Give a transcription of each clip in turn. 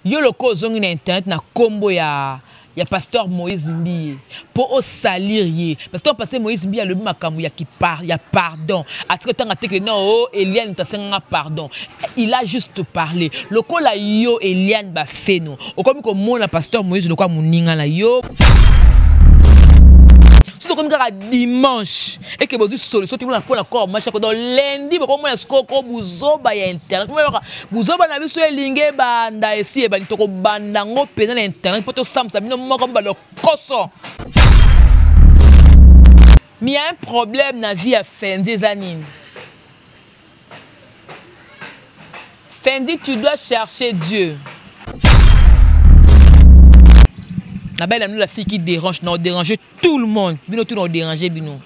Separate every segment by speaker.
Speaker 1: Yo lokola ozongi na internet na kombo ya ya pasteur Moïse Mbiye po o salir ye parce que pasteur Moïse Mbiye alobi makambo ya ki par, ya pardon atika tanga te que non oh Eliane moto asenga nga pardon, il a juste parlé. Lokola yo Eliane Bafeno okomi komona pasteur Moïse lokola moninga na yo, soki tokomi kaka dimanche eke bozwi solution te mpona mpona corps machako, donc lundi bokomona sikoyo ko buzoba ya internet. Buzoba na biso elingi ebanda, esi ebandi, tokobanda yango mpenza na internet mpo tosambisa bino moko mba lokoso. Mais il y a un problème na vie ya Fendi, eza nini? Fendi, tu dois chercher Dieu. Na belle la fille qui dérange, na déranger tout le monde. Bino tout na déranger bino.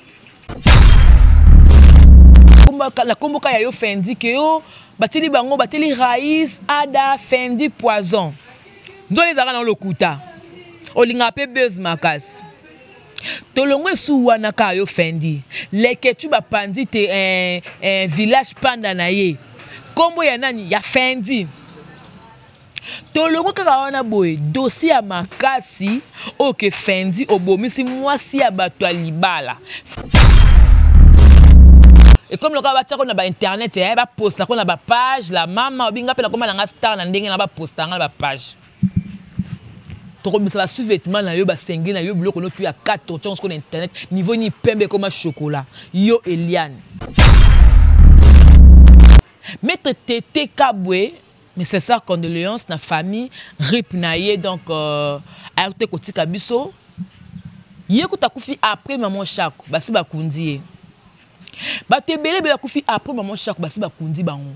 Speaker 1: La komboka ya yo Fendi ke yo bateli bango, bateli Raïs, Ada, Fendi poison. Nzoli ezalaka na lokuta. Olingaka pe buzz makasi. Tolongo esu wana kaka yo Fendi. Leketu bapandi te village panda na ye. Kombo ya nani? Ya Fendi. Tolongo kaka wana boye dossier ya makasi oyo ke Fendi obomisi mwasi ya bato ya libala. Et comme lokola batiako na ba internet, ba posta ko na ba page la mama obinga pe na koma na nga star na ndenge na ba posta nga na ba page. Tokobimisa ba sous-vêtements na yo, ba singlet na yo, biloko no tu ya 4 otiango siko na internet, niveau ni pembe koma chocolat. Yo Eliane. Maître Tete Kabwe, mes sincères condoléances na famille, rip na ye, donc ayaki te kotika biso. Ye kuta kufi après maman Chako, basi bakundi ye. Bato ebele be bakufi après maman Chako, basi bakundi bango.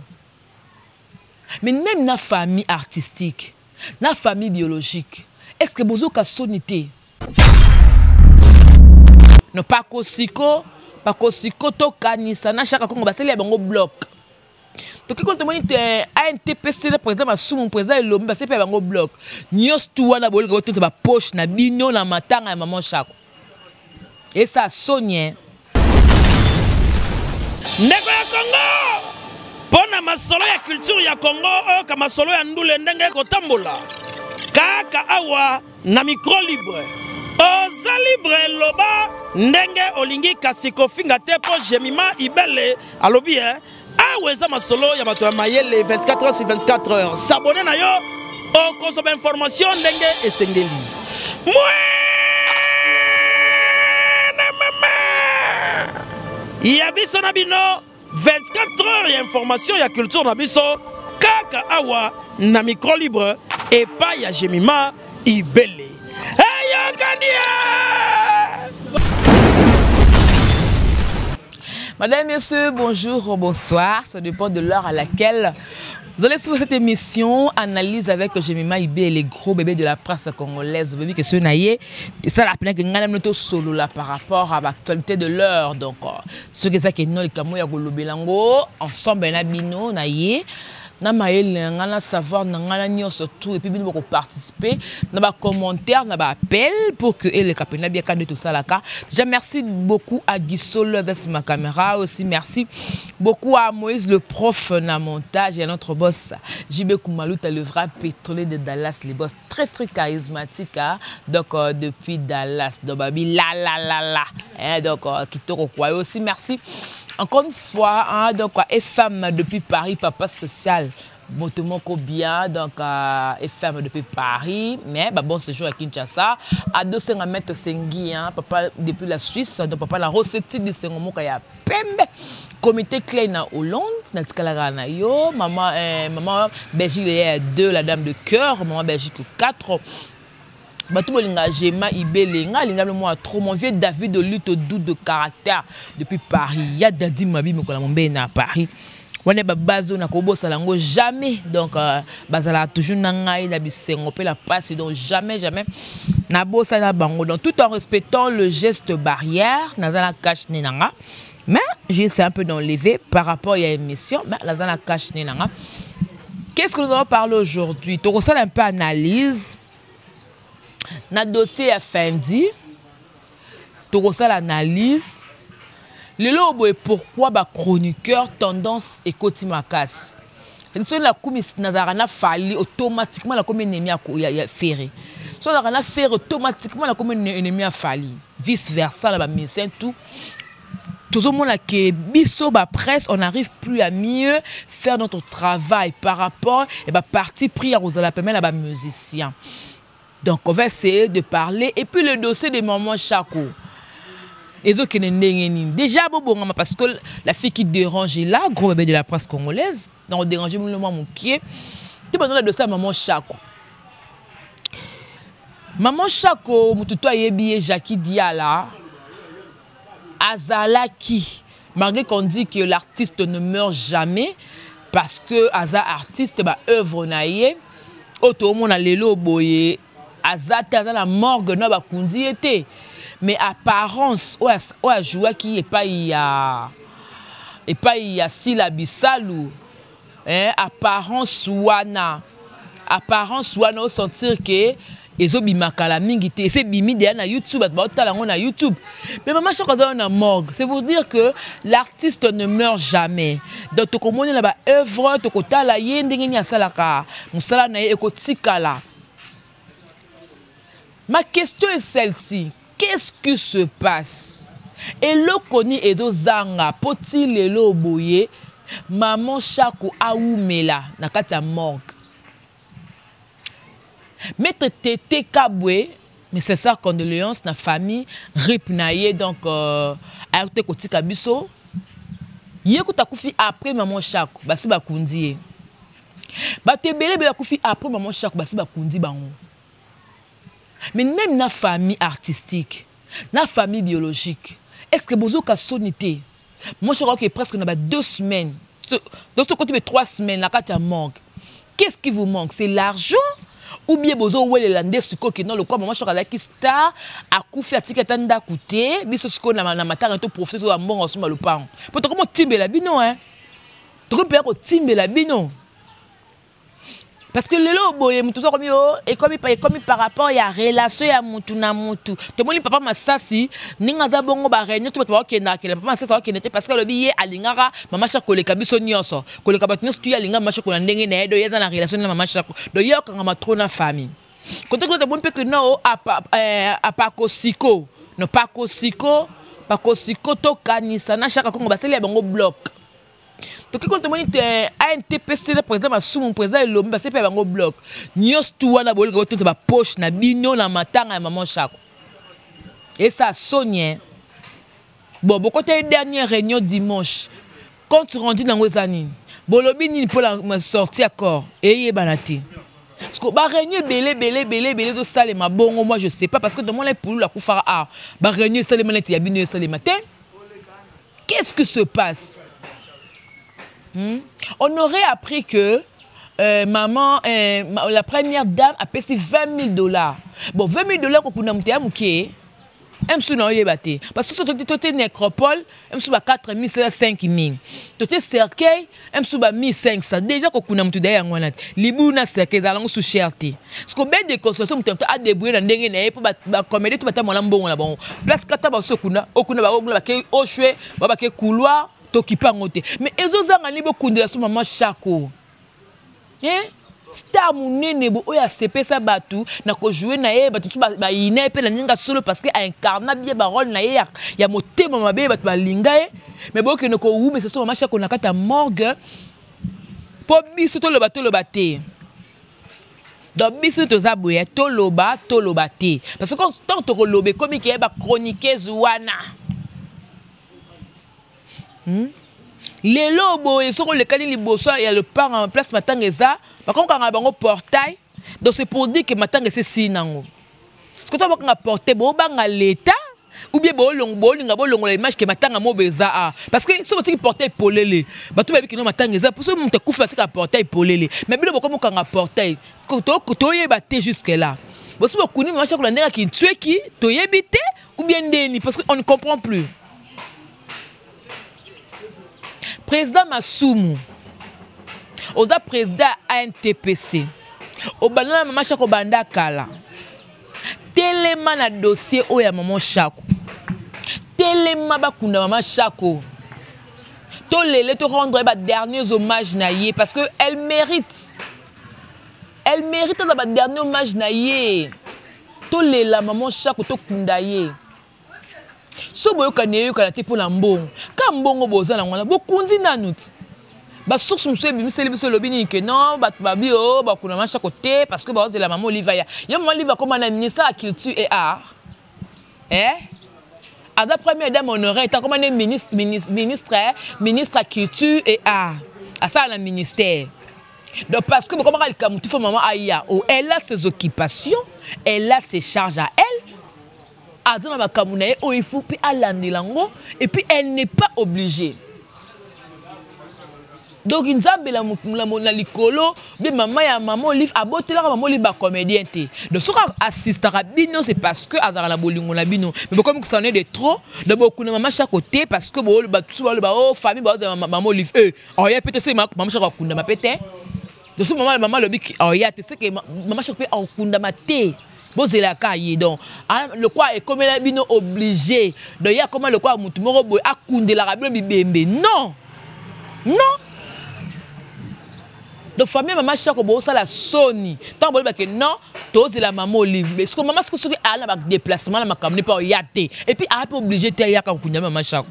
Speaker 1: Mais même na famille artistique, na famille biologique, est-ce que bozoka soni te? No, pakosiko, pakosiko tokanisa na Chaka Kongo basali ya bango bloc. Toki kono tomoni te ANTPC le président Masumu, président Elombe, basali pe bango bloc. Nyonso tu wana bolinga botonza ba poche na bino na matanga ya maman Chako. Et ça sonne.
Speaker 2: Ndeko ya Congo, pona masolo ya culture ya Congo, oyoka masolo ya ndule ndenge ekotambola kaka awa na micro libre. Oza libre, loba ndenge olingi, kasi kofinga te po Jemima Ibele alobi awa eza masolo ya bato ya mayele 24 heures sur 24 heures. S'abonner na yo okozwa ba information ndenge esengeli. Mwene mama ya biso na bino 24 heures ya information ya culture na biso kaka awa na micro libre epai ya Jemima Ibele. Eyokani!
Speaker 1: Madame, Monsieur, bonjour, bonsoir. Ça dépend de l'heure à laquelle vous allez suivre cette émission Analyse avec Jemima Ibele, les gros bébés de la presse congolaise. Vous avez vu que ce naïe, ça la peine que nous avons solo là par rapport à l'actualité de l'heure. Donc, ce que ça qui est non, le camo ya golobelango, ensemble, na bino, naïe, na mayele na nga, na savoir na nga, na nyonso tout, et puis bino boko participer na ba commentaire, na ba appel pour que ele kapena bien kande tout ça là ka. Déjà merci beaucoup à Guissol dans ma caméra aussi, merci beaucoup à Moïse le prof na montage et à notre boss JB Koumalouta le vrai pétrolier de Dallas, les boss très très charismatique, hein? Donc depuis Dallas, donc babi la la la la, hein? Donc kitoko quoi. Et aussi merci encore une fois, hein, donc, FM depuis Paris, papa social, Motomoko bien, donc FM depuis Paris, mais bah, bon séjour à Kinshasa. Ado Senga Maître Sengi, hein, papa depuis la Suisse, donc papa la Rossetti de Sengomoka ya Pembe. Comité Clay na Hollande, na tikala na yo, maman Belgique il y a 2, la dame de cœur, maman Belgique 4. Bato bolinga Jema Ibele, nga linga le moi trop, mon vieux David de lutte doux de caractère depuis Paris. Ya Dadi Mabi mokola mombe na Paris. Wana ba bazo na kobosa lango jamais. Donc bazala toujours na ngai na bisengo pe la passe, donc jamais jamais na bosa na bango. Donc tout en respectant le geste barrière, naza na cache né nanga. Mais j'essaie un peu d'enlever par rapport à l'émission, mais naza na cache né nanga. Qu'est-ce que nous allons parler aujourd'hui? Tokosala un peu analyse. Na dossier ya Fendi, tokosala analyse. Lelo boye pourquoi ba chroniqueur tendance ekoti makasi. Soki nakomi nazalaka na Fally, automatiquement nakomi ennemi ya Ferre. Soki nazalaka na Ferre, automatiquement nakomi ennemi ya Fally, vice versa na bamusicien tout. Tozomona ke biso bapresse, on n'arrive plus à mieux faire notre travail par rapport et baparti pris ya kozala pembe na bamusicien. Donc on va essayer de parler. Et puis le dossier de Maman Chako ezokende ndenge nini? Déjà bobongama, parce que la fille qui dérange est là, gros bébé de la presse congolaise. Donc déranger le mwa mokie te. Bandona dossier ya Maman Chako. Maman Chako, motu to ayebi ye, Jackie Diala azalaki, malgré qu'on dit que l'artiste ne meurt jamais, parce que aza artiste, baœuvre na ye oyo toomona lelo boye aza te, aza na morgue na bakundi ye te, mais apparence oyo ajouaki epai ya Sila Bisalu, eh, apparence wana osentir ke ezobima kala mingi te, ese ebimi deya na YouTube, bato baotala yango na YouTube. Mais Mama Chako aza na morgue, c'est pour dire que l'artiste ne meurt jamais. Donc tokomonela baœuvre, tokotala ye ndenge nini asalaka mosala na ye, ekotikala. Ma question est celle-ci: qu'est-ce qui se passe? Eloko nini ezozanga mpo ti lelo boye Mama Chako awumela na kati ya morgue? Maître Tete Kabwe, mais c'est ça, condoléances na famille, rip na ye. Donc ayaki te kotika biso. Ye kuta akufi après Mama Chako, basi bakundi ye. Bato ebele ebele bakufi après Mama Chako, basi bakundi bango. Mais même na famille artistique, na famille biologique, est ce que bozoka soni te? Moi, je crois que presque na ba 2 semaines, donc sokoti be 3 semaines na kati ya morgue. Qu'est-ce qui vous manque? C'est l'argent ou bien bozowelela nde sikoyo kino lokwa Mama Chako azalaki star, akufi, atiki ata ndako te? Biso sikoyo na matanga to profite ya mbongo asomba lopango, mpo tokomi otimbela bino, hein? Tokomi mpenza kotimbela bino, parce que lelo boye motu oza komi o ekomi par rapport ya relation ya mutu na mutu. Tomoni papa Masasi ndenge aza bongo, baréunion to bato bakokendaka kende, papa Masasi akokende te, parce que alobi ye alingaka Mama Chako koleka biso nyonso, koleka bato nyonso tu. Ye alingaka Mama Chako na ndenge na ye, do ye aza na relation na Mama Chako, do ye okangama trop na famille. Kote kuna tomoni mpe ke no apakosiko no pakosiko tokanisa na Chaka Kongo basali ya bango bloc. Toki kuna tomoni te ANTPC na président Masumu, président Elombi, basi mpe bango bloc nyonso tu wana. Bolinga botonisa bapoche na bino na matanga ya Mama Chako, esa soni. Bon, bokota dernière réunion dimanche, compte rendu nango eza nini? Bolobi nini mpo sortie accord eyebana te? Parce que baréunion ebele ebele ebele ebele ezosalema bongo, moi je sais pas, parce que tomona epululu akufaka a baréunion esalema neti ya bino esalema te. Qu'est-ce qui se passe? On aurait appris que maman, la première dame a payé 20 000 dollars. Bon, 20 000 dollars, qu'on a moto moke, mosusu na oyeba te, parce que soki tote nécropole, mosusu ba 4 000, 5 000, tote cercueil, mosusu ba 1500. Déjà kokunda motu daye yango wana te, libulu na cercueil ezala yango su cher te, parce que bain de consolation, moto moto adébrouille na ndenge na ye, mpo bacomédie to batambola mbongo na bango place kata baso okunda okunda baokunda bake oshwe ba bake couloir, tokipe yango te. Mais ezozanga nini bokundela so Mama Chako, eh? Star monene bo oyo asepesa bato na kojouer na ye, bato mosusu bayina ye mpe na ndenge solo, parce que aincarna bien barole na ye ya motema mabe, bato balinga ye. Mais bokende kowumisa so Mama Chako na kati ya morgue mpo biso toloba toloba te. Donc biso toza boye, toloba toloba te, parce que ntango tokoloba ekomi ke bachroniqueuse wana. Lelo boye soki olekani liboso ya lopango place matanga eza, bakomokanga bango portail. Donc c'est pour dire que matanga ese esili nango. Soki to bakanga portail, bobanga l'État ou bien bolinga bolongola image ke matanga mo eza a? Parce que soki botiki portail polele, bato bayebi kino matanga eza. So moto akufi, batika portail polele, mais bino bokomokanga portail, toyeba te. Jusque là bosi bokuni Mama Chako na ndenge akintweki, toyebi te ou bien ndeni, parce que on ne comprend plus. Président Masumu, oza président ANTPC, obanda na Mama Chako banda kala. Telema na dossier oyo ya Mama Chako, telema bakunda Mama Chako. Tolele, to rendre ba derniers hommages na ye parce que elle mérite. Elle mérite ba dernier hommage na ye. Tolela maman Shako, tokunda ye. So boyokani eyokana te mpo na mbongo. Ka mbongo boza na ngwana bokundi nanu ti. Ba source mosusu ebimiseli biso elobi nini ke non, bato babi o bakunda mama Shako te parce que baozela mama Olive aya. Ye mama Olive akoma na ministère ya culture et art. Eh? Aza première dame honoraire, akoma ne ministre, ministre, ministre, ministre ya culture et art. Asala na ministère. Donc parce que bokomaka likambo tu fo maman aya, oh, elle a ses occupations, elle a ses charges à elle. Aza na makambo na ye oyo il faut mpe alandela yango, et puis elle n'est pas obligée. Donc nzambe na likolo be mama ya mama Olive abotelaka mama Olive ba comédien te. Donc soki assistaka bino c'est parce que azalaka na bolingo na bino. Mais bokomi kosana de trop, donc bokuna mama Shako te parce que bo ba tout ba oh famille ba mama Olive oh ya peut-être c'est mama Shako akunda ma peut-être. Donc soki mama lobi ki, oh ya te c'est que mama Shako pe akunda ma te. Bozelaka ye donc le quoi ekomela bino obligé. Donc ya comment le quoi mutu moko boye akundelaka bino bibembe. Non. Non. Donc famille mama Shako bosala soni. Tant boloba que non, tozela mama Olive. Mais ce que mama soki ala ba déplacement na makambo ne pas ya te. Et puis a pas obligé te ya ka kunya mama Shako.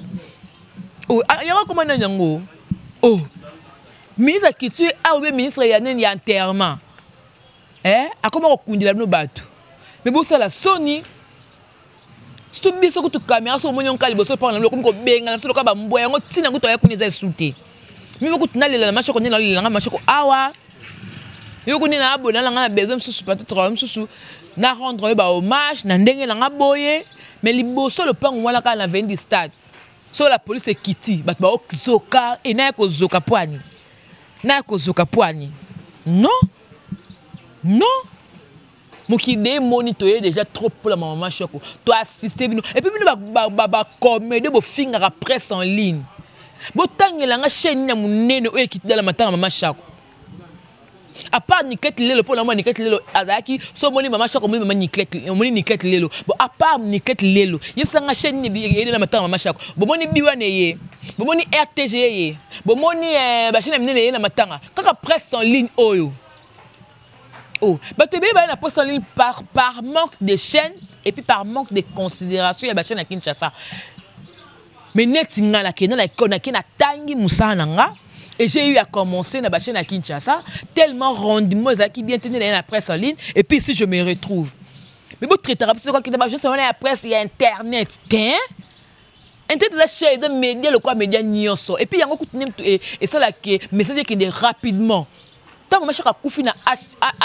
Speaker 1: Oh, ya comment na nyango? Oh. Ministre qui tu a ou bien ministre ya nini ya enterrement. Eh, akoma kokundela bino bato. Mais bosala soni. Surtout biso kutu caméra so omoni onka liboso mpo na lokomi kobenga na biso lokola bambwa yango ntina kutu aya kuna eza esu te. Mimi kutu nalela na mashoko nde nalela nga mashoko awa. Yo kuna na abona na nga na besoin mosusu peut-être mosusu na rendre yo ba hommage na ndenge na nga boye. Mais liboso lopango wana kaka na vendi stade. So la police ekiti bato ba ozoka e na kozoka poani. Na kozoka poani. Non. Non. Mokide moni toye déjà trop pour la maman Shako. Toi assister bino et puis bino ba ba ba comédie bo fingaka presse en ligne. Bo tangela nga chaîne na munene oyo ekiti dans la matanga maman Shako. À part Niquette Lelo pour la moi Niquette Lelo azaki so moni maman Shako moni maman Niquette moni Niquette Lelo. Bo à part Niquette Lelo, yebisa nga chaîne ni bi la matanga maman Shako. Bo moni biwane ye. Bo moni RTG ye. Bo moni ba chaîne minene ye na matanga. Kaka presse en ligne oyo. Oh, bato ebele baye na poste en ligne par manque de chaîne et puis par manque de considération ya ba chaîne ya Kinshasa. Mais neti nga na kenda na école, na kenda tangi musala na nga et j'ai eu à commencer na ba chaîne ya Kinshasa tellement rendement ezalaki bien tenu na presse en ligne et puis ici je me retrouve. Mais bo traitera biso kwa kenda ba juste wana ya presse ya internet, hein? Internet la chaîne de média le quoi média nyonso et puis yango kutu nem et ça la que message qui est rapidement. Tant que chaque kufi na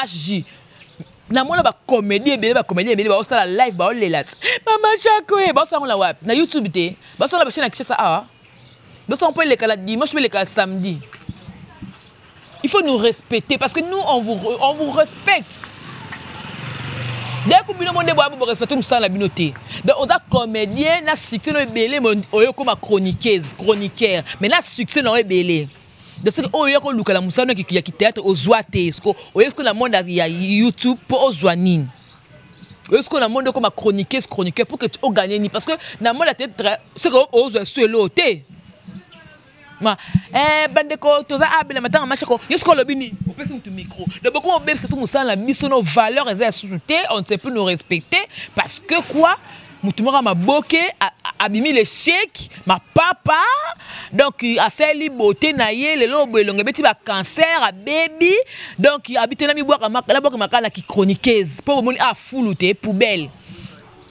Speaker 1: HJ na mona ba comédie ebele ba comédie ebele ba osala live ba olela mama Shako e ba osala la wapi na YouTube te ba osala ba chaîne ya Kinshasa awa ba osala mpo eleka la dimanche mpe eleka la samedi. Il faut nous respecter parce que nous on vous respecte. Dès que bino monde boya bo respecter musala bino te. Donc on a comédien na succès no ebele oyo koma chroniqueuse, chroniqueur, mais na succès no ebele. Donc c'est oyo yako luka la musala ki ya ki théâtre ozwa te. Parce que oyo ce que na monde ya YouTube po ozwa nini. Oyo ce que na monde koma chroniqueuse, chroniqueur pour que tu gagnes ni parce que na monde ya théâtre c'est que ozwa suelo te. Ma, eh, bandeko, toza abela matanga mashako, yesko lobi ni, opesi mutu micro. Donc beaucoup obeb c'est musala biso nos valeurs eza sous-té, on ne sait plus nous respecter parce que quoi? Mutu moko maboke abimi le chèque, ma papa, donc asali beauté na ye lelo boye elongo beti ba cancer a baby, donc habite na mi bwaka makala bwaka makala ki chroniqueuse. Po bomoni a fulu te poubelle.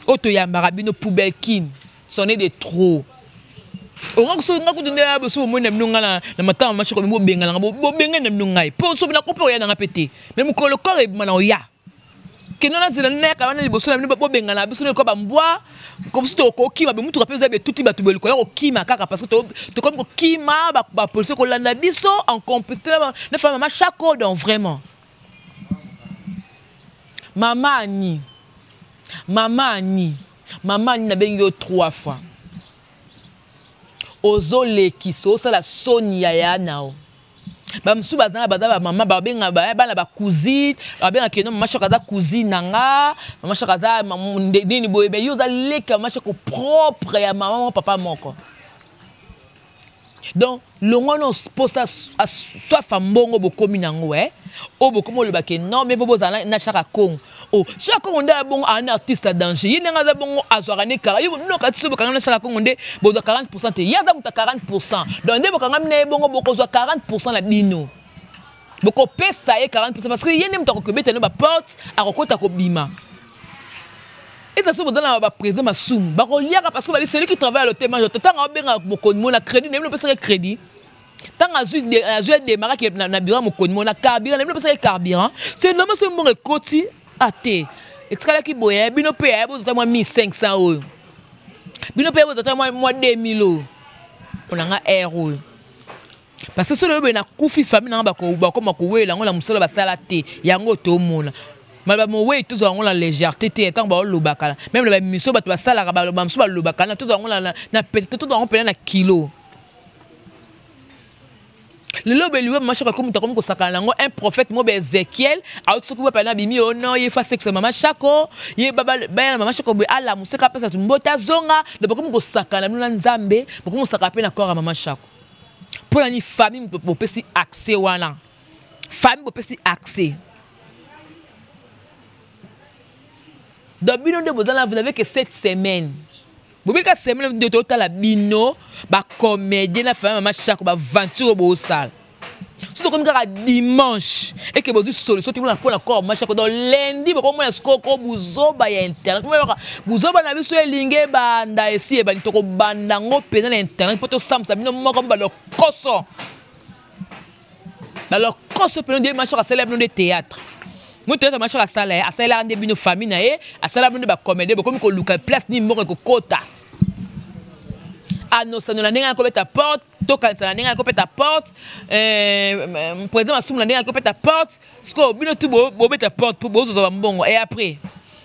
Speaker 1: Oto ya marabino poubelle kin, c'en est de trop. Onga kuso nga kutu nde abo so bomoni na bino nga na matanga mashoko bo benga nga bo benga na bino ngai. Po so bina kopo ya na nga pete. Mais mukolo kore ebima na oya. Keno na zela na ka wana liboso na bino bo benga na biso ko ba mbwa, comme si to ko kima be mutu ka peza be tuti batu be likola ko kima kaka parce que to comme ko kima ba police ko landa biso en complicité na femme mama Shako donc vraiment. Mama Annie. Mama Annie. Mama Annie na bengi yo 3 fois. Ozoleki so osala soni ya ya nao. Ba mosusu baza na baza ba mama, ba benga ba, bana ba cousine, ba benga ke non, mama Shako aza cousine na nga, mama Shako aza nini boye, be yo oza leka mama Shako propre ya mama moko, papa moko. Donc longwa no posa soif ya mbongo bokomi nango eh oyo bokomi oloba ke non mais bozala na Shaka Kongo. Oh, Shaka Kongo nde bongo un artiste à danger. Ye ndenge aza bongo azwaka ne kara. Yo no kati so bokanga na Shaka Kongo nde bozwa 40% te. Ye aza moto ya 40%. Donc nde bokanga na ye bongo bokozwa 40% na bino. Bokopesa ye 40% parce que ye nde moto akokobeta no ba porte akokota kobima. Eza so bozala na ba président masumu bakoliaka parce que bali celui qui travaille à l'hôtel mange. Ntango abenga mokonzi mo na crédit, na bino opesaka crédit. Ntango azwi ademaraki na bureau ya mokonzi mo na carburant, na bino opesaka carburant. C'est normal soki mbongo ekoti ate etikalaki boye, bino mpe ya bozota mwa 1500 oyo, bino mpe bozota mwa 2000 oyo nanga aire oyo. Parce que soki oyo nakufi, famille nanga bakoma kowela yango na mosala basala te. Yango tomona maloba mowei, tozwa yango na légèreté te. Ntango baolobaka, même na bamission bato basalaka, baloba mosusu balobaka na tozwa yango na pete, tozwa yango mpena na kilo. Lelo beliwe mama Shako akomi, moto akomi kosakana nango. Un prophète mo be Ezekiel auti soki bapena abimi oyo no ye fa sekisa mama Shako, ye baya na mama Shako boye alamuseka, apesa tu mbote, azonga. Donc bakomi kosakana bino na Nzambe, bakomi kosakana mpe na corps ya mama Shako. Mpo na nini famille bopesi accès wana? Famille bopesi accès. Donc bino nde bozala, vous n'avez que cette semaine. Bobika semaine nde totala bino bacomédien na famille mama Shako, baventure oyo bosala. Soki tokomi kaka dimanche eke bozwi solution te mpona corps mama Shako, donc lundi bokomona sikoko buzoba ya internet. Moyoka buzoba na biso elingi ebanda, esi ebandi. Tokobanda yango mpenza na internet mpo tosambisa bino moko balokoso, balokoso mpena. Nde mama Shako asala bino nde théâtre mo théâtre. Mama Shako asala ye, asalelaka nde bino famille na ye, asala bino nde bacomédien. Bokomi koluka place nini moko ekokota anosano na ndenge akobeta porte, tokanisa na ndenge akobeta porte, président Masumu na ndenge akobeta porte. Sikoyo bino tu bobeta porte mpo bozozwa bambongo et après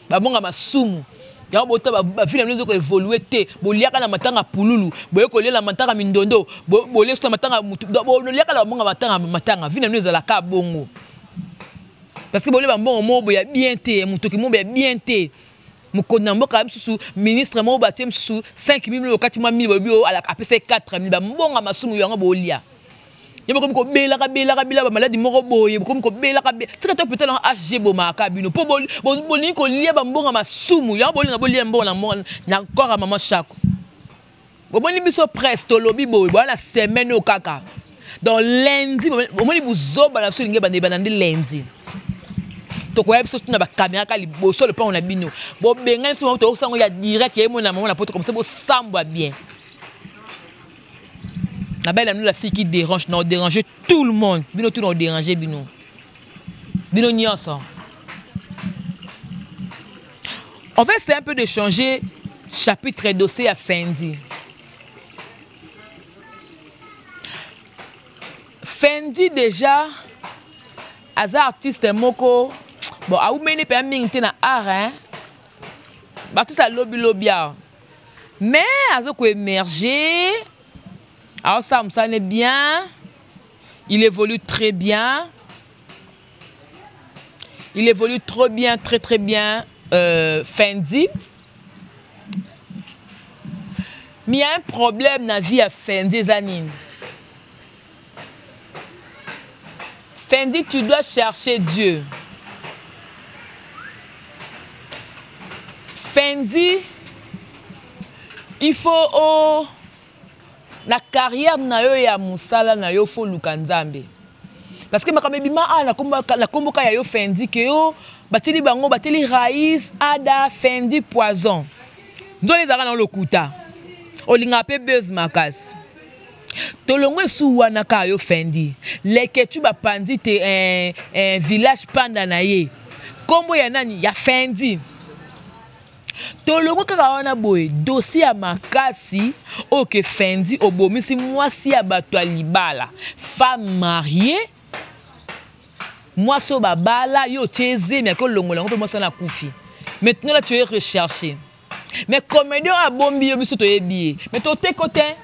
Speaker 1: bambongo ya masumu yango bota bavile na bino ezokoévoluer te. Boliaka na matanga pululu, boye kolia na matanga mindondo, bolia so na matanga mutu, boliaka na bambongo ya matanga. Matanga vie na bino ezalaka bongo parce que bolia bambongo moko boya bien te, motoki moko boya bien te. Mokonzi na mboka mosusu, ministre moko batie mosusu 5 mille, okati mwa 1000, bolobi apesa ye 4 mille. Bambongo masumu yango bolia ye, bokomi kobelaka belaka bela bamaladi moko boye, bokomi kobelaka. Tika to peut-être na hg bomaka bino mpo bolingi kolia bambongo masumu yango, bolinga bolia mbongo na corps ya mama Shako. Bomoni biso presse tolobi boye, boya na semaine oyo kaka. Donc lundi bomoni buzoba na biso elingi ebanda, ebanda nde lundi. Tokoya biso tuna bacaméra kaka liboso lopango na bino, bobengani biso, tokosango ya direct yemona mama na poto comme ça bosambwa bien. Na belle na la fille qui dérange na déranger tout le monde, bino tout na déranger bino, bino nyonso. En fait, c'est un peu de changer chapitre dossier ya Fendi. Fendi déjà aza artiste moko bon, awumeli mpe mingi te na art hein, baartiste alobilobi awa, mais aza koémerger, aosala mosala ne bien, il évolue très bien, il évolue trop bien, très très bien. Fendi, mais il y a un problème na vie ya Fendi. Eza nini? Fendi, tu dois chercher Dieu. Fendi, il faut oh, na carrière na yo ya mosala na yo, faut luka Nzambe parce que makambo ebima awa na komboka ya yo Fendi ke yo bateli bango, bateli Raïs Ada Fendi poison. Nzolo ezalaka na lokuta, olingaka mpe buzz makasi. Tolongo esu wana kaka yo Fendi leketu bapandi te village panda na ye nkombo ya nani ya Fendi. Tolongo kaka wana boye, dossier ya makasi oyo ke Fendi obomisi mwasi ya bato ya libala, femme mariée, mwasi oyo babala, yo otie ezemi ake olongola yango mpe mwasi wana akufi. Maintenant là tu es recherché, mais comédien oyo abombi yo, biso toyebi ye, mais toteko te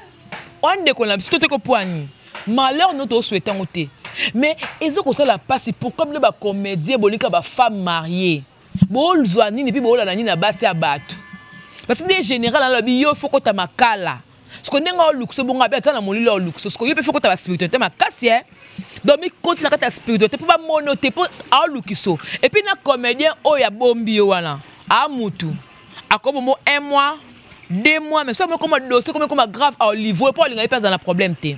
Speaker 1: wana ndeko na biso, toteko poani malheur no tosouhaite yango te, mais eza kosala mpasi. Pourquoi bino bacomédien bolika bafemme mariée? Bozwa nini mpe bolanda nini na basi ya bato? Parce que nde général alobi yo faut kota makala. Siko ndenge aolukiso bongo abe ata na molili aolukiso. Siko yo mpe fo kota ba spiritualité makasi e. Donc mikoti na kati ya spiritualité mpo bamono te mpo aolukiso. Et puis na comédien oyo abombi yo wana amutu akobomo un mois, 2 mois, mais soki koma dossier komi koma grave, aolivre mpo alinga ye mpe aza na problème te.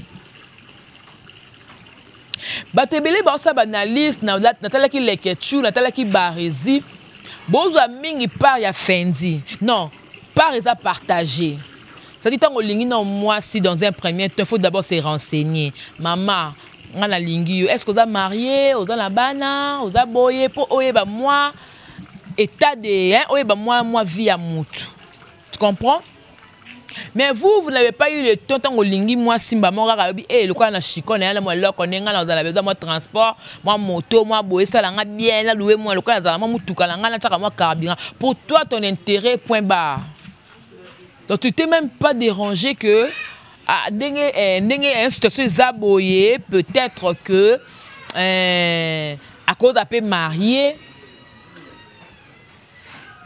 Speaker 1: Bato ebele baosala baanalyse. Natalaki Lekechu, natalaki Baresi, bozwa mingi part ya Fendi. Non, part eza partagé. C'est-à-dire, ntango olingi na mwasi, dans un premier temps, il faut d'abord se renseigner. Mama, nga nalingi yo, est ce que oza marié, oza na bana, oza boye, mpo oyeba mwa état de, hein, oyeba mwa vie ya mutu, tu comprends? Mais vous, vous n'avez pas eu le temps. Ntango olingi mwasi, mba moko kaka oyebi e lokola na chiko na ya na mwa eloko ndenge ngai nazala besoin mwa transport, mwa moto, mwa boye esalanga bien, nalouer mwa lokola nazala mwa mutuka na ngai, natiaka mwa carburant. Pour toi, ton intérêt, point barre. Donc tu t'es même pas dérangé que ah, ndenge ndenge situation eza boye, peut-être que akoza mpe marié.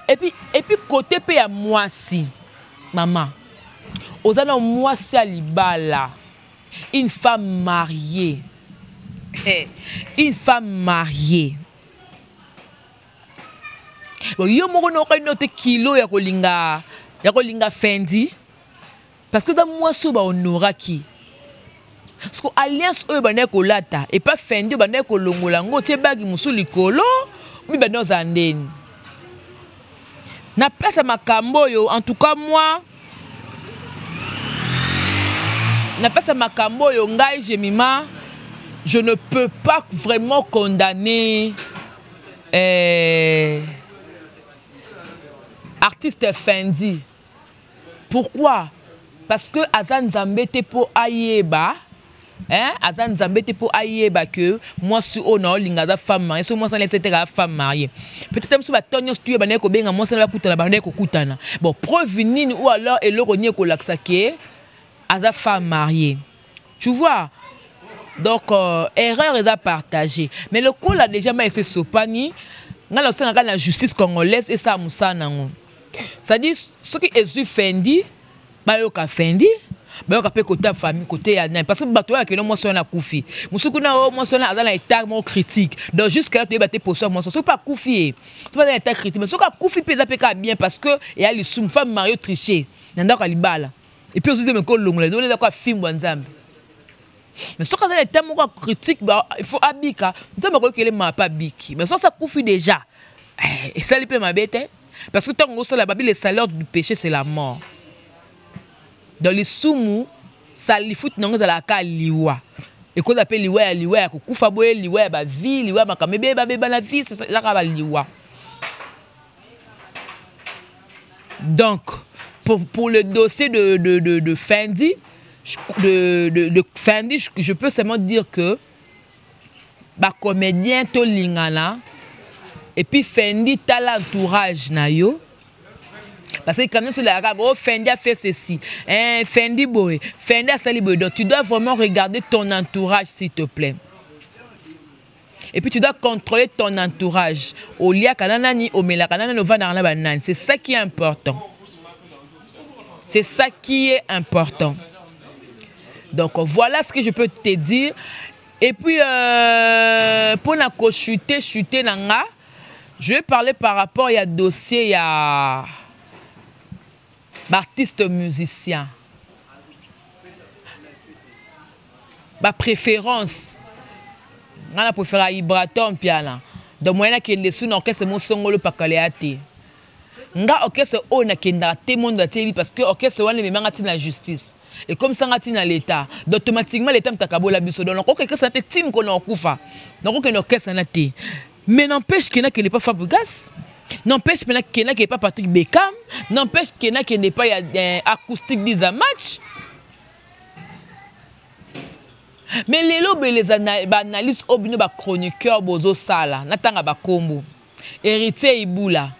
Speaker 1: Et puis côté mpe ya mwasi, mama, oza na mwasi ya libala, une femme mariée, une femme mariée. Bon, yo moko nokali no te kilo ya kolinga Fendi, parce que eza mwasi oyo bahonoraki. Parce que alliance oyo bandaki kolata epa Fendi, oyo bandaki kolongola yango, otie bague mosusu likolo, mibandi ozala ndeni na place ya makambo oyo. En tout cas, moi, na place ya makambo oyo, ngai Jemima, je ne peux pas vraiment condamner artiste Fendi. Pourquoi? Parce que aza Nzambe te mpo ayeba, hein? Aza Nzambe te mpo ayeba ke mwasi oyo na olinga aza femme mariée. So mwasi wana te kaka femme mariée, peut-être mosusu bato nyonso tuye bandaki kobenga mwasi wana, bakutana, bandaki kokutana. Bon, preuve nini ou alors eloko nini ekolakisa ke aza femme mariée? Tu vois? Donc erreur eza partagée. Mais lokola déjà ma ese sopani, ngai nasengaka na justice congolaise esala mosala nango. C'est-à-dire, soki ezwi Fendi, bayoka Fendi, bayoka mpe côté famille, côté ya nani, parce que bato oyo akende, mwasi wana akufi, mosusu kuna oyo mwasi wana aza na état moko critique. Donc jusque là toyeba te position ya mwasi, soki mpe akufi ye, soki aza na état critique. Mais soki akufi mpe, eza mpe kaka bien, parce que eya lisumu, femme mariée tricher na ndako ya libala, et puis ozwi meko olongola eza kwa fimbo ya Nzambe. Mais soki aza na état moko ya critique, il faut abika, Nzambe akoyokele maa mpe abiki. Mais soki akufi déjà, esali mpe mabe te, parce que ntango osala babi, le salaire du péché, c'est la mort. Dans lisumu, salifuti nango ezalaka liwa, ekoza mpe liwa ya liwa ya kokufa boye, liwa ya bavie, liwa ya makambo ebeba na vie, ezaka baliwa. Donc pour le dossier de Fendi, de Fendi, je peux seulement dire que bacomédien tolingana. Et puis Fendi, tala entourage na yo, parce que quand même la oh, Fendi a fait ceci, hein, Fendi boy, Fendi a sali boy. Donc tu dois vraiment regarder ton entourage, s'il te plaît. Et puis tu dois contrôler ton entourage. Oliaka na nani, omelaka na nani, ovandaka na banani. C'est ça qui est important. C'est ça qui est important. Donc voilà ce que je peux te dire. Et puis pour na chuter chuter na nga, je vais parler par rapport ya dossier ya baartiste musicien, bapréférence. Nga na préféra Ibrator Mpiana. Donc moyen nakende su na orchestre mosongolo pakala ya te. Nga orchestre oyo nakendaka te, monde ateyebi, parce que orchestre wana ememanga ntina justice, ekomisanga ntina l'État. Donc automatiquement l'État moto akabola biso. Donc nakoki orchestre na te ti mokolo na kokufa, nakokende orchestre na te. Mais n'empêche ke nakende pa Fabregas, n'empêche mpe ke nakende pa Patrick Beckham, n'empêche ke nakende pa ya Acoustique Diza Match. Mais lelo boye, baanalyse oyo bino bachroniqueur bozosala, natanga bakombo: Héritier Ibula,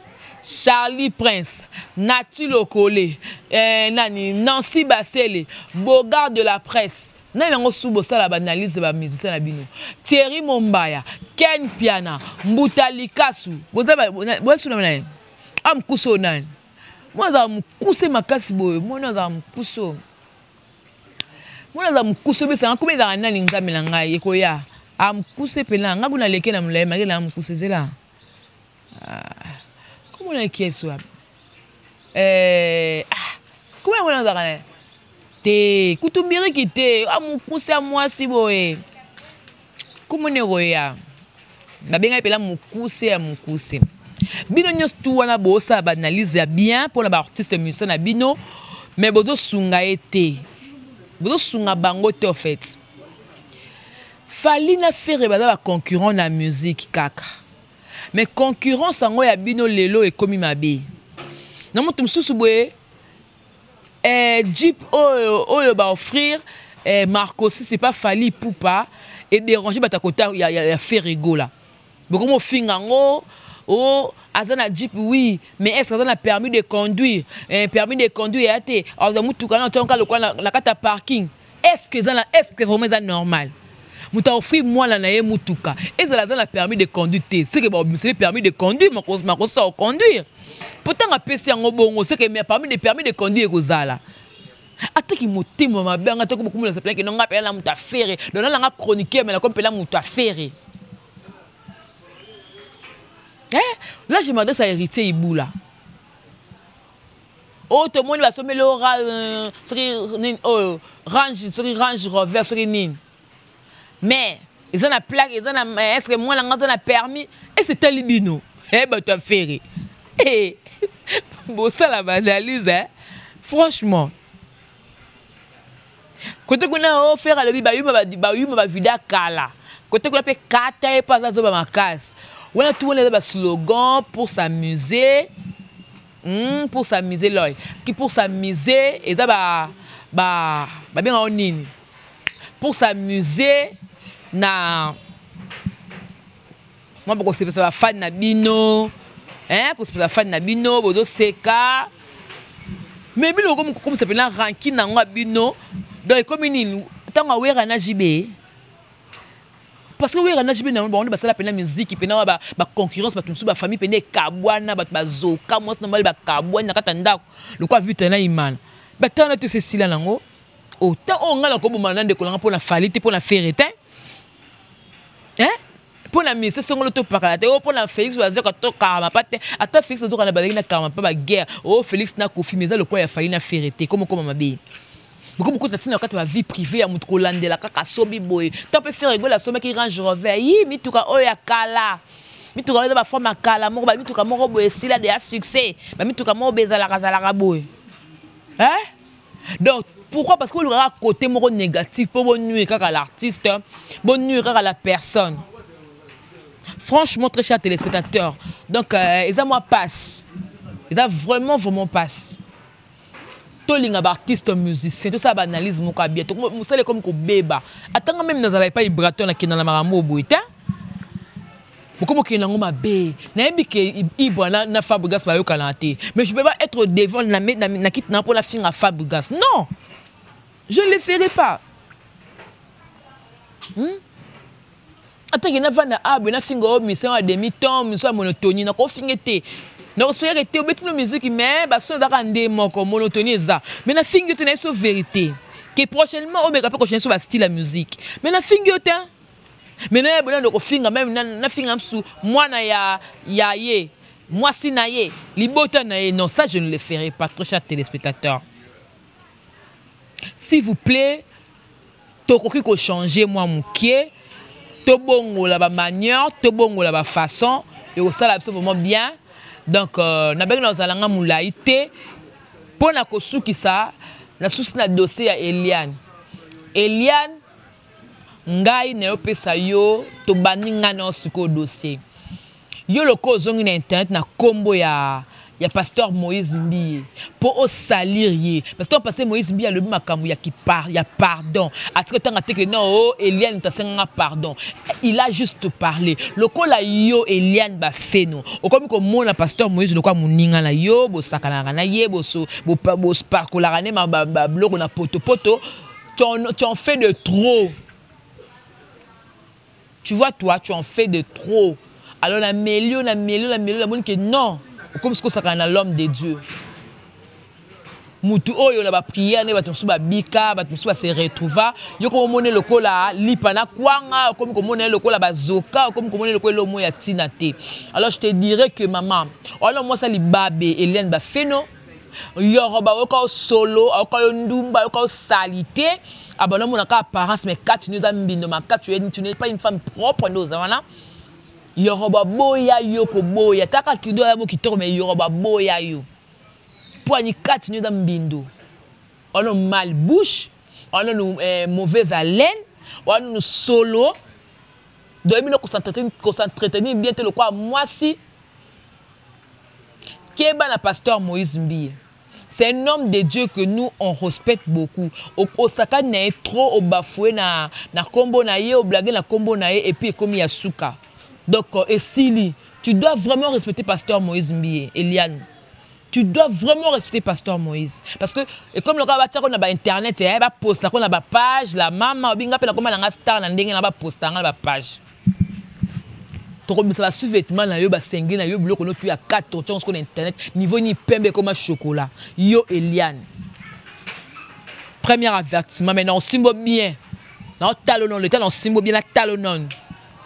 Speaker 1: Charlie Prince, Nati Lokole, nani, Nancy Basele, Bogard de la presse, nani yango su bosala baanalyse bamusicien na bino, Thierry Mombaya, Ken Piana, Mbuta Likasu, bosuna na ye a mokuse oyo nani, mwana azala mokuse makasi boye, mwana azala mokuse oyo. Mwana aza mokuse obesanga nkombo ezalaka nani nzambe na ngai ekoya a mokuse mpena ngai kuna aleke na molai make na mokuse zela ah, kombo na ekiesi wapi eh, ah, kombo yango nazalaka na te kutu biriki te a mokuse ya mwasi boye kombo na ekoya babengaki mpena mokuse ya mokuse bino nyonso tu wana bosala baanalyse ya bien mpona baartiste musicien na bino mais bozosunga ye te bozosunga bango te en fait Fally na Ferre baza ba concurrent na musique kaka mais concurrence yango ya bino lelo ekomi mabe na moto mosusu boye eh, jeep oyo oyo ba offrir eh, Marcosi c'est pas Fally Ipupa et déranger bato ya kota ya, ya, ya Ferre Gola bokomi ofinga yango oh aza na jeep oui mais est ce que aza na permis de conduire eh, permis de conduire ya te azwa motuka na otiango kaka lokola na kati ya parking est ce que eza na est ce que vraiment eza normal moto aofri mwana na ye motuka ezala aza na permis de conduire te seke baobimiseli permis de conduire makosa koconduire mpo ntango apesi yango bongo seke permis de permis de conduire ekozala ataki motema mabe anga ataki bokumulasa mpena kino nga mpena na moto afere donc nalanga chroniqueur me nakomi mpena moto afere eh? Là je m'adresse à Héritier Ibula oyo oh, tomoni basombeli oyo euh, soki nini oyo oh, range soki range rover soki nini mais eza na plaque eza na eh, est ce que mwana nga aza na permis ese etali bino e bato ya fere eh, bosala baanalyse eh? Franchement kote kuna o oh, fere alobi bayuma bayuma bavida kala kote kuna mpe kata ye mpo aza zoba makasi wana tu wana eza baslogan pour s'amuser pour s'amuser loy ki pour s'amuser eza ba ba babenga ngo nini pour s'amuser na mwa bokosepesa bafani na bino hein kosepesa bafani na bino bozoseka mais bino bokomi kokomisa mpena rankine yango ya bino donc ekomi nini ntango awera na jb parce que wera na jb na bango nde basala mpena miziki mpena wa baconcurrence bato mosusu bafamille mpena ekabwana bato bazoka mwasi na mobali bakabwani na kati ya ndako lokola vita na imana batala na to esesila nango autant oyo ngai nakobomana na ndeko na ngai mpo na fali te mpo na fere te hein mpo na ministre songolo topakala te o oh, mpo na félix bazoka to karama pa te ata félix azoka na bazalaki na karama pa baguerre o oh, félix na kofi mais eza lokola ya fali na fere te komokoma mabe bokomi kokota ntina kati ya vie privée ya moto kolandela kaka asombi boye to mpe Ferre Gola asombaki Range Rover yi mituka oyo ya kala mituka oyo eza baforme ya kala moko bamituka moko boye esila de ya succès bamituka moko boye ezalaka zalaka boye eh? Donc pourquoi? Parce que bolukaka côté moko négatif mpo bonuire kaka l'artiste, bonuire kaka la personne. Franchement, très cher téléspectateur, donc euh, eza mwa passe, eza vraiment vraiment passe. Tolinga baartiste musicien, tosala baanalyse moko ya bien, mosala ekomi kobeba. Atanga meme nazala epai vibrateur nakenda na makambo oyo boye te. Bokomi okende yango mabe. Nayebi ke Ibra na, na Fabregas bayokanaka te, mais je peux pas être devant na, na, na kiti na mpo nafinga Fabregas. Non, je ne le ferai pas. Atake navanda abe nafinga oyo mission ya demi temps, mission ya monotonie, nakofinga te. Nakospeke te obeti no musique mais baso ezaka nde moko monotonie eza. Mais nafingi yo te, nayebi so vérité que prochainement omeka mpe kochanger so ba style ya musique. Mais nafingi yo te. Mais naye bona ndoko finga même na finga msu mwana ya ya ye mwasi na ye libota na ye non ça je ne le ferai pas très cher téléspectateur. S'il vous plaît tokoki ko changer mwa mokie tobongola ba manière tobongola ba façon ekosala biso vraiment bien. Donc euh, nabengi na kozala nga molai te mpo na kosukisa nasusi na dossier ya Eliane. Eliane ngai nayo pesa yo tobandi ngai na yo sikoyo dossier yo lokola ozongi na internet na kombo ya ya pasteur Moïse Mbiye po osalir ye parce que pasteur Moïse Mbiye alobi makambo ya ki par, ya pardon atika tanga te que non oh Eliane moto asenganga pardon il a juste parlé lokola yo Eliane Bafeno okomi komona pasteur Moïse lokola moninga na yo bosakanaka na ye boso bopakolaka ne biloko na potopoto tu en fais de trop. Tu vois toi, tu en fais de trop. Alors la mélio, la mélio, la mélio, la moni que non. Comme ce que ça l'homme de Dieu. Mutu oyo na ba prière ne bato mosusu babika, bato mosusu ba se retrouva, yo ko mona lokola lipa na kwanga, okomi komona lokola bazoka, okomi komona lokola eloko ya tina te. Alors je te dirais que maman, wana mwasi libabe Eliane Bafeno, yoroba oyoka solo, oyoka yo ndumba, oyoka salité, abana mona ka apparence mais kati nyo za mbindo makati, tu n'es pas une femme propre ndo wana. Yoroba boya yo ko boya, taka kido ya mo kitoko mais yoroba boya yo. Poani kati nyo za mbindo. On a mal bouche, on a une mauvaise haleine, on a une solo. Donc, il faut s'entretenir bien le quoi moi si Keba na pasteur Moïse Mbiye. C'est un homme de Dieu que nous on respecte beaucoup. Osaka na trop au bafoué na na kombo na ye, au blaguer na kombo na ye et puis comme Yasuka. Donc et Sili, tu dois vraiment respecter pasteur Moïse Mbiye, Eliane. Tu dois vraiment respecter pasteur Moïse. Parce que, et comme le gars va na internet, il va poster na ba page, la maman, binga pe na koma na star na ndenge na ba poster na ba page. To ko misa ba sous-vêtement na yo ba sengé na yo biloko no tu ya 4 tortures sur internet, niveau ni pembe comme chocolat. Yo Eliane. Premier avertissement maintenant on simbo bien. Na talon le temps on simbo bien la talon.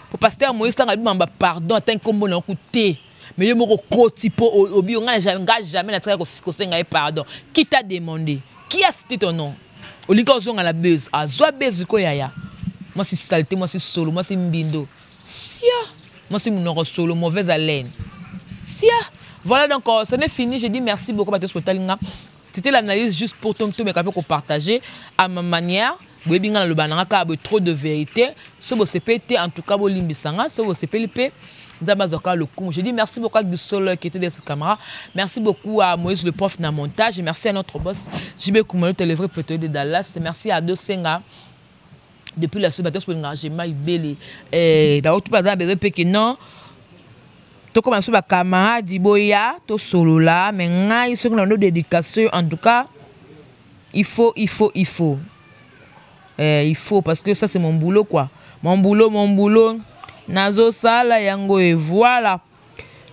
Speaker 1: Pour pasteur Moïse tanga bimba pardon atteint kombo na kuté. Mais yo moko koti po obi nga jamais na tika ko senga ye pardon. Qui t'a demandé? Qui a cité ton nom? Olinga ozonga la buzz. Azwa buzz ko yaya. Moi c'est saleté, moi c'est solo, moi c'est mbindo. Sia. Moi c'est monoko solo, mauvaise haleine. Sia. Voilà donc ce n'est fini, je dis merci beaucoup Bato Spotalinga. C'était l'analyse juste pour ton tout mais qu'on partager à ma manière. Boyebi nga na loba nanga kaka boye trop de vérité. So bo sepeli en tout cas bo limbisanga, so bo sepeli pe Nzambe azwaka lokumu. Je dis merci beaucoup à Gusol qui était derrière cette caméra. Merci beaucoup à Moïse le prof na montage. Merci à notre boss JB Koumalo, le vrai pétrolier de Dallas. Merci à Dosenga depuis la Suisse, pour l'engagement ibele. Eh, ba tout pas besoin pe que non. To comme so ba camarade boya to solo là mais ngai so na no dédication en tout cas il faut il faut il faut. Eh, il faut parce que ça c'est mon boulot quoi. Mon boulot, mon boulot. Nazo sala yango et voilà.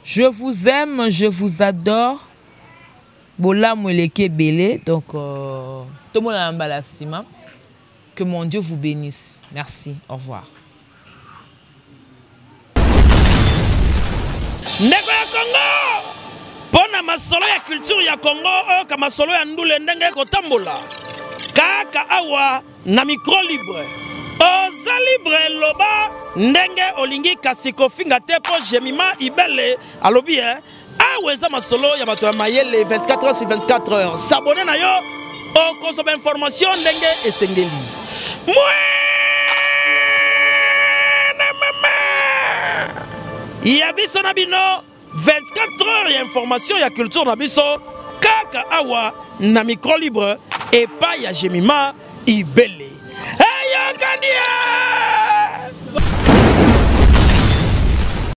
Speaker 1: Je vous aime, je vous adore. Bola mweleke belé. Donc tout le monde a un balasima. Que mon Dieu vous bénisse. Merci. Au revoir.
Speaker 2: Ndeko ya Congo. Pona masolo ya culture ya Congo, oyo masolo ya ndule ndenge kotambola. Kaka awa na micro libre. Oza libre loba ndenge olingi kasi kofinga te po Jemima Ibele alobi hein. Awa eza masolo ya bato ya mayele 24 heures sur 24 heures. S'abonner na yo okozwa ba information ndenge esengeli. Mwene mama. Ya biso na bino 24 heures ya information ya culture na biso kaka awa na micro libre epai ya Jemima Ibele. Eyokani!